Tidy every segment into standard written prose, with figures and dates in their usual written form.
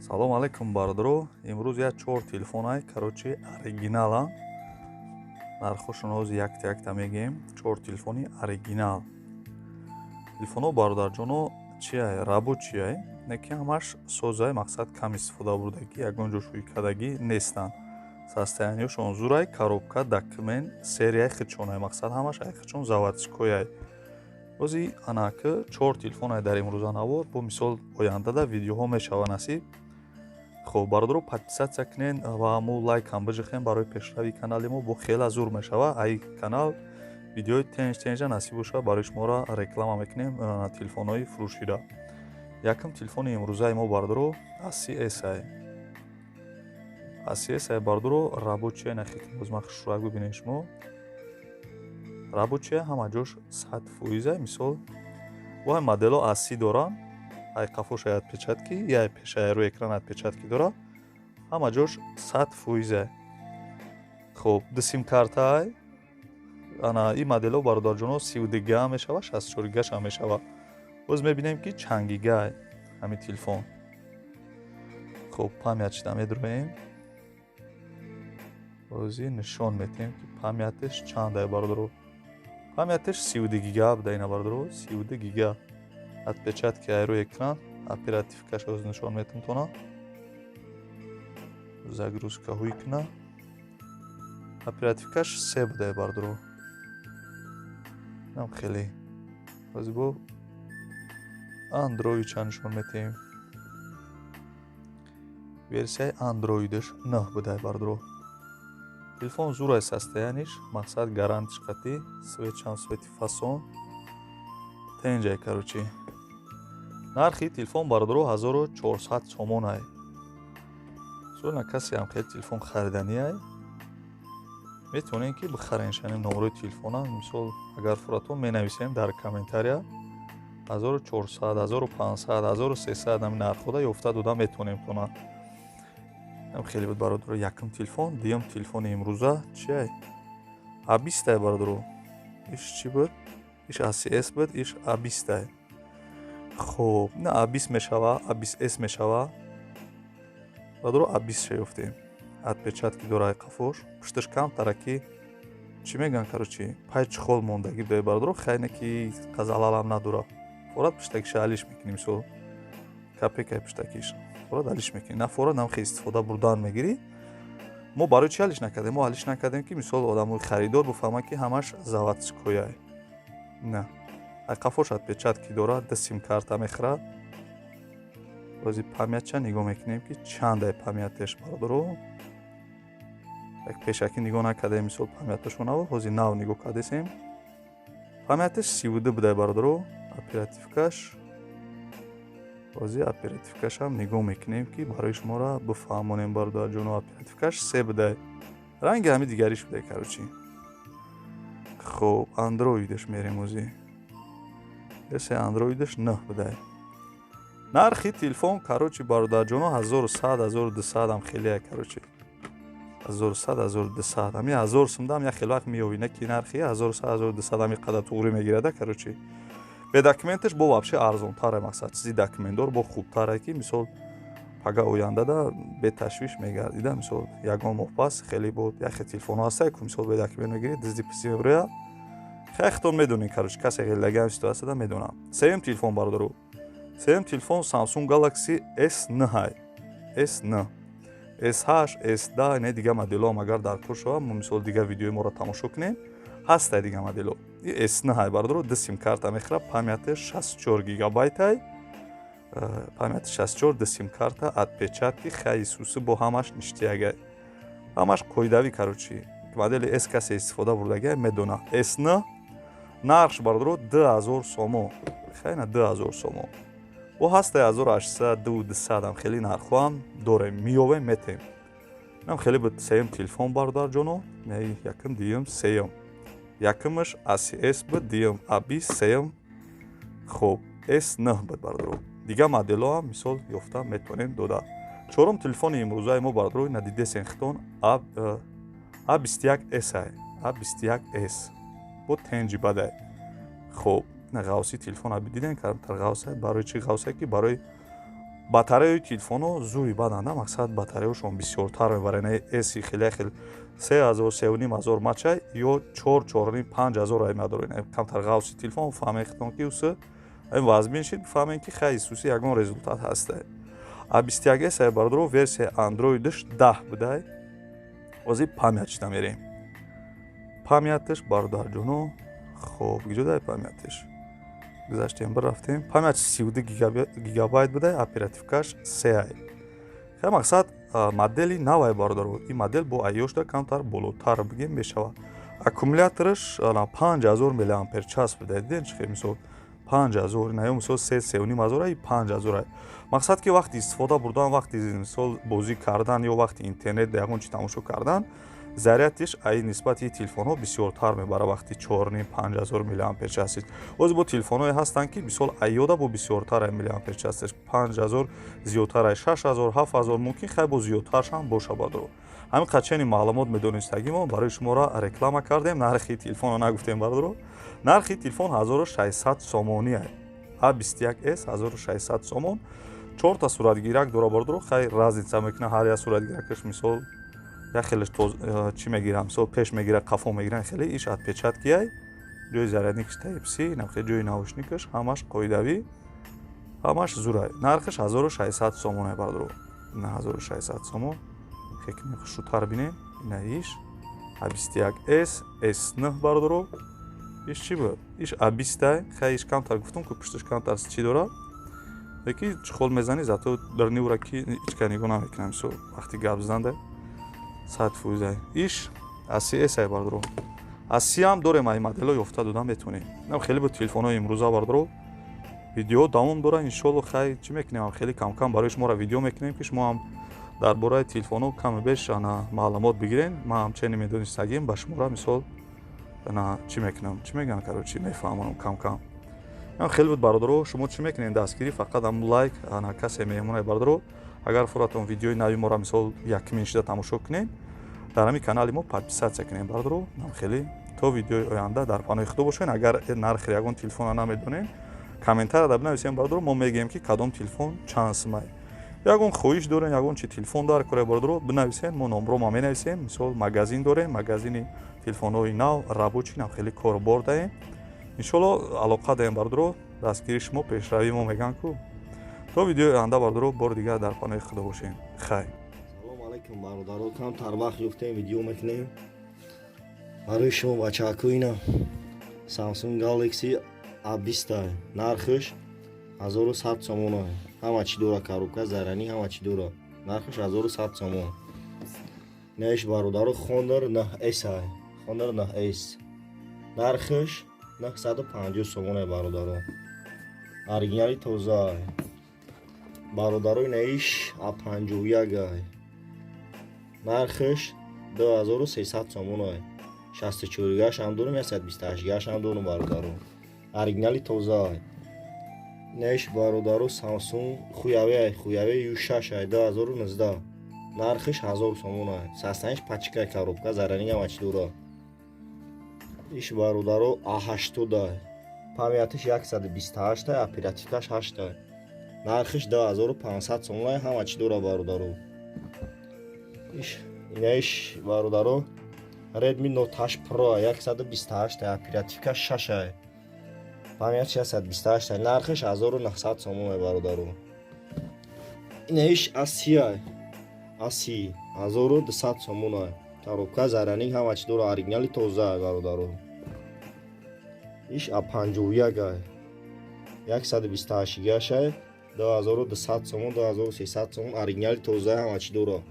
Салом алейкум, бародаро. Имрӯз як чор телефонай, короче, оригинала. Нархошон ҳозир якта якта мегӯем. Чор телефони оригинал. Телефонҳо, бародарҷоно, чиай, рабочий, не ки ҳамаш созай, мақсад, кам истифода бурдагӣ, ягон ҷо шӯйкардагӣ нестанд. Состояниёшон зурай, коробка, документ, серияи худшонай, мақсад, ҳамаш ай худшон заводской ай. Бози анаки чор телефонай дар имрӯза навор, бо мисол ояндада видеоҳо мешава насиб. Хоб, бародаро, подписаться кунен ва мо лайк ҳам биҷихем барои пешравии канали мо, бо хела зур мешава. Ай канал видеои тенҷ тенҷа насиб боша, барои шуморо реклама мекунем телефонҳои фурӯшида. Якум телефони имрӯзаи мо, бародаро, A30s ай. A30s ай, бародаро, рабочий нахи, боз ман хушрӯяк бибинед шумо. Рабочий, ҳама ҷош 100%. Мисол, бо ҳай модело A30 доранд, ай қафоша отпечатки, яй пешая рӯи экран отпечатки дора, ҳама ҷош 100%. Хоб, ду симкартаай. Ана ин модело, бародарҷоно, 32 гига мешава, 64 гигашам мешава. Боз мебинем, ки чанд гигай ҳамин телефон. Хоб, память шида медуроем, бози нишон метиҳем, ки память аш чандай, бародаро. Память аш 32 гига буда ина, бародаро, 32 гига. Отпечатки ай рӯи экран, оперативка ш ҳозир нишон метам тона. Загрузка ҳуй куна. Оперативка ш се буда, бародаро. Нам хеле. Ҳозир бо андроид ча нишон метиҳем. Версияи андроидаш 9 буда, бародаро. Телефон зурай, состояние ш, мақсад, гарантиш қатӣ, свет чам свети фасон. Тенҷай, короче. Нархи телефон, бародаро, 1400 сомонай. Сола касе ҳам хеле телефон хариданиай, метавонем, ки бихарен шанем номерои телефона. Мисол, агар фуратон, менависем дар комментария. 1400, 1500, 1300, ҳамин нархҳода ёфта дода метавонем тона. Хеле буд, бародаро, якум телефон. Дуюм телефони имрӯза чиай? А20-ай, бародаро. Иш чӣ буд? Иш A30s буд, иш А20-ай. Хоб, на А20 мешава, А20с мешава, бародаро. А20 ша ёфтем, отпечатки дора қафош, пушташ камтара, ки чӣ мегӯянд, короче, пай чехол мондагӣ будай, бародаро. Хайне ки қазалалам надора, форат пуштакиша алиш мекунӣ. Мисол, капекай пуштакиш форат алиш мекунӣ, на форат нам хел истифода бурдан мегирӣ. Мо барои чӣ алиш накардем? Мо алиш накардем, ки мисол одамои харидор бифаҳмад, ки ҳамаш заводской ай. На ай қафош отпечатки дорад, ду симкарта мехӯрад. Бози память ча нигоҳ мекунем, ки чандай память аш, бародаро. Як пешакӣ нигоҳ накардем, мисол, память ашо нав, ҳозир нав нигоҳ кардесем. Память аш 32 будай, бародаро. Оперативка ш, ҳозир оперативка шам нигоҳ мекунем, ки барои шуморо бифаҳмонем, бародарҷоно. Оперативка ш се будай, ранги ҳами дигариш будай, короче. Хоб, андроидаш мерем ҳозир. Версияи андроидаш 9 будай. Нархи телефон, короче, бародарҷоно, 1100, 1200 ам хелея, короче, 1100, 1200. Ҳами 1000 сумдам як хел вақт меёвӣ, не ки нархи 1100, 1200 ами қадар туғрӣ мегирада, короче. Бе документ аш бо вообще арзонтаре, мақсад, чизи документдор бо хубтаре, ки мисол пага ояндада беташвиш мегардида. Мисол, ягон моҳ пас хеле бо яхе телефонҳо ҳастае ку, мисол, бе документ мегирӣ, дизди писи мебироя. Хехтон медонед, короче, касе хелдагиам ситуатсияда медонам. Сеюм телефон, бародаро, сеюм телефон Samsung Galaxy S9, S9, S8, S10, не, дига моделҳоам агар дар кор шавад, мо мисол дигар видеои моро тамошо кунем, ҳастай дига моделҳо. S9, бародаро, ду симкарта мехӯрад, память аш 64 гигабайтай, память 64, ду симкарта, отпечатки, хай суси бо ҳамаш ништиягай, ҳамаш қоидавӣ, короче. Модели S касе истифода бурдагиай, медона. S9 нархш, бародаро, 2000 сомо, хайна 2000 сомо. Бо ҳастаи 1800, 2200, хеле нархҳоам дорем, меёвем, метем. Инам хеле буд сеюм телефон, бародарҷоно. Якум, дуюм, сеюм. Якумаш A30s буд, дуюм A20, сеюм хоб S9 буд, бародаро. Дигар моделҳоам мисол ёфта метавонем дода. Чорум телефони имрӯзаи мо, бародаро, надидесен хитон, A21s ай, A21s бо тенҷи бадай. Хоб, ғавси телефона бидиден, камтар ғавсай. Барои чӣ ғавсай? Ки барои Батареяи телефонҳо зури баданда, мақсад, батареяшон бисёртар мебаранд. Эси хеле хел 3000, 3500 мачай ё чор, чорним, 5000 ай надорен. Камтар ғавси телефон фаҳмехтон, ки усы вазмин шид, бифаҳмем, ки хай исуси ягон результат ҳаста. А 21 с ай, бародаро, версияи андроидш 10 будай. Ҳозир память шида мерем. Память аш, бародарҷоно, хоб, гиҷодай память аш? Гузаштем, бирафтем. Память 32 гигабайт будай, оперативка ш се ай. Хай, мақсад, модели навай, бародаро. Ин модел бо айёшда камтар болотар бигем мешавад. Аккумулятораш 5000 миллиампер час будай. Диден, чи хел? Мисол, 5000 наё, мисол, се, сеюним ҳазор ай, 5000 ай. Мақсад, ки вақти истифода бурдан, вақти, мисол, бозӣ кардан ё вақти интернет ягон чи тамошо кардан, заряд иш ай нисбати телефонҳо бисёртар мебара. Вақти чорним, 5000 миллиампер час. Ози бо телефонҳое ҳастанд, ки, мисол, айёда бо бисёртар ай миллиампер час аш, 5000 зиёдтар ай, 6000, 7000 мумкин, хай, бо зиёдтаршам боша, бадро. Ҳамин қачени маълумот медонистагимо барои шуморо реклама кардем. Нархи телефонро нагуфтем, бародаро. Нархи телефон 1600 сомонӣ ай. А 21 с 1600 сомон. Чорта суратгирак дора, бародаро. Хай, разница мекуна ҳар як суратгиракаш, мисол, як хелеш чӣ мегирам, мисол, пеш мегира, қафо мегиран. Хеле иш отпечатки ай. Ҷои зарядник ш Type C, нахе ҷои наушник аш, ҳамаш қоидавӣ, ҳамаш зурай. Нархаш 1600 сомон ай, бародаро, на 1600 сомон. Хекни хушрӯтар бинем. Ина иш А 21 с S9, бародаро. Иш чӣ буд? Иш А 20. Хай, иш камтар гуфтум, ку пушташ камтар чӣ дора, леки чехол мезанӣ, зато дар ниура ки ҳичка нигоҳ намекунам. Мисол, вақти гап занда 100%. Иш А 30 с ай, бародаро. А 30 ҳам дорем, ай моделҳо ёфта дода метавонем. Нам хеле буд телефонҳои имрӯза, бародаро. Видео давом дора, иншолло. Хай, чӣ мекунем, хеле камкам барои шуморо видео мекунем, ки шумо ҳам дар бораи телефонҳо каме беш ана маълумот бигирен. Ман ҳамчунин медонистагим, ба шуморо, мисол, ана чӣ мекунам, чӣ мегӯям, короче, мефаҳмонам кам-кам. Хеле буд, бародаро. Шумо чӣ мекунед? Дастгирӣ фақат ам лайк. Ана касе меҳмонай, бародаро, агар фуратон видеои нави моро, мисол, якумин шида тамошо кунед, дар ҳамин канали мо подписаться кунед, бародаро. Нам хеле то видеои оянда дар паноҳи худо бошед. Агар нархи ягон телефонро намедонед, комментария бинависем, бародаро, мо мегӯем, ки кадом телефон чанд сумай. Ягон хоҳиш дорем, ягон чи телефон дар кора, бародаро, бинависем, мо номрома менависем. Мисол, магазин дорем, магазини телефонҳои нав, рабочий, нам хеле корбор даем, иншолло. Алоқа даем, бародаро. Дастгири шумо пешравии мо мегӯянд ку. То видеои оянда, бародаро, бори дигар дар паноҳи худо бошем. Хайр. Салом алайкум, бародаро. Камтар вақт ёфтем, видео мекунем барои шумо, бачаҳако. Ина Samsung Galaxy A20, нархаш 1100 сомон. Ҳама чӣ дора, коробка, зарядник, ҳама чӣ дора. Нархаш 1100 сомон. Наиш, бародаро, Honor 9S, Honor 9S, нархаш 950 сомон, бародаро, оригинали тоза. Бародаро, инаиш А51, нархаш 2300 сомон. 64 гаш ҳам дорем, 128 гаш ҳам дорем, бародаро, оригинали тоза. Инаиш, бародаро, Samsung Huawei, Huawei U6, 2019, нархаш 1000 сомон. Састаниш пачка, коробка, зарядник, ҳама чӣ дора. Иш, бародаро, А80, память аш 128, оперативка ш 8, нархаш 2500 сомон. Ҳама чӣ дора, бародаро. Инаиш, бародаро, Redmi Note 8 Pro, 128, оперативка 6, память 628, нархаш 1900 сомон, бародаро. Инаиш А30, А30, 1200 сомон. Коробка, зарядник, ҳама чӣ дора, оригинали тоза, бародаро. Иш А51, 128 гашай, 2200 сомон, 2300 сомон, оригинали тоза, ҳама чӣ дора.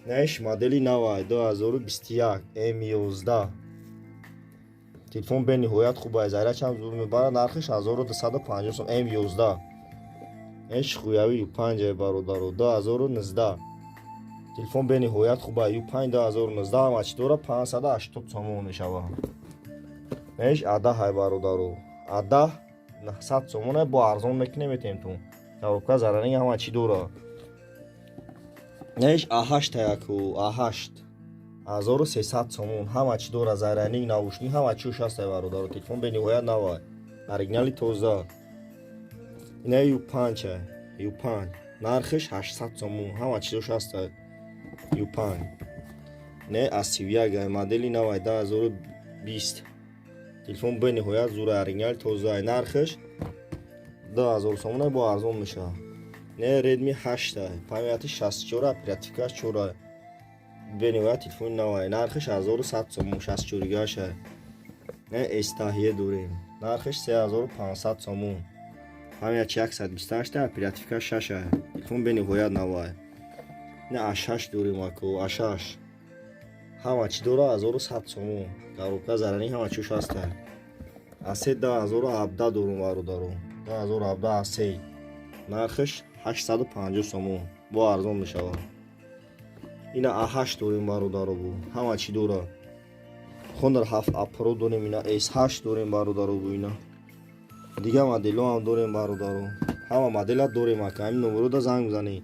Наиш модели навай, 2021, М11. Телефон бениҳоят хуб, зарядчам зуд мебарад. Нархаш 1250 сом, М11. Иш Huawei U5, бародаро, 2019. Телефон бениҳоят хуб, U5 2019, ҳама чӣ дора, 580 сомон мешавад. Наиш А10, бародаро, А10, 900 сомон, бо арзон мекунем, метем тун. Коробка, зарядник, ҳама чӣ дора. Наиш А8 яку, А8, 1300 сомон, ҳама чӣ дора, зарядник, наушник, ҳама чиш ҳаста, бародаро. Телефон бениҳоят навай, оригинали тоза. Ина U5. U5, нархиш 800 сомон, ҳама чизош ҳаста. U5 не, A31, модели навай, 2020. Телефон бениҳоят зура, оригинал, тоза. Нархиш 2000 сомона, бо арзон мешавад. Не, Redmi 8, памяти 64, оперативкаш 4, бениҳоят телефони навай, нархиш 1100 сомон, 64 гаша. Не, S10 дорем, нархиш 3500 сомон, памяти 128, оперативка 6, телефон бениҳоят навай. Не, A6 дорем, ако, A6 ҳама чӣ дора, 1100 сомон, коробка зарарӣ, ҳама чиш ҳаста. A3 2017 дорум, бародаро, 2017 A3, нархиш 850 сомон, бо арзон мешавад. Ина A8 дорем, бародаро, бу ҳама чӣ дора. Honor 7 A Pro дорем, ина S8 дорем, бародаро, бу ина дигар моделҳо ҳам дорем, бародаро, ҳама модела дорем, ака. Ҳамин номерода занг бизанед,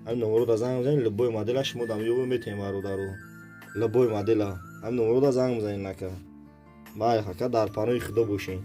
ҳамин номерода занг бизанед, любой модела шумо дам ёбо метавем, бародаро, любой модела. Ҳамин номерода занг бизанед, ака. Май, ака, дар паноҳи Худо бошед.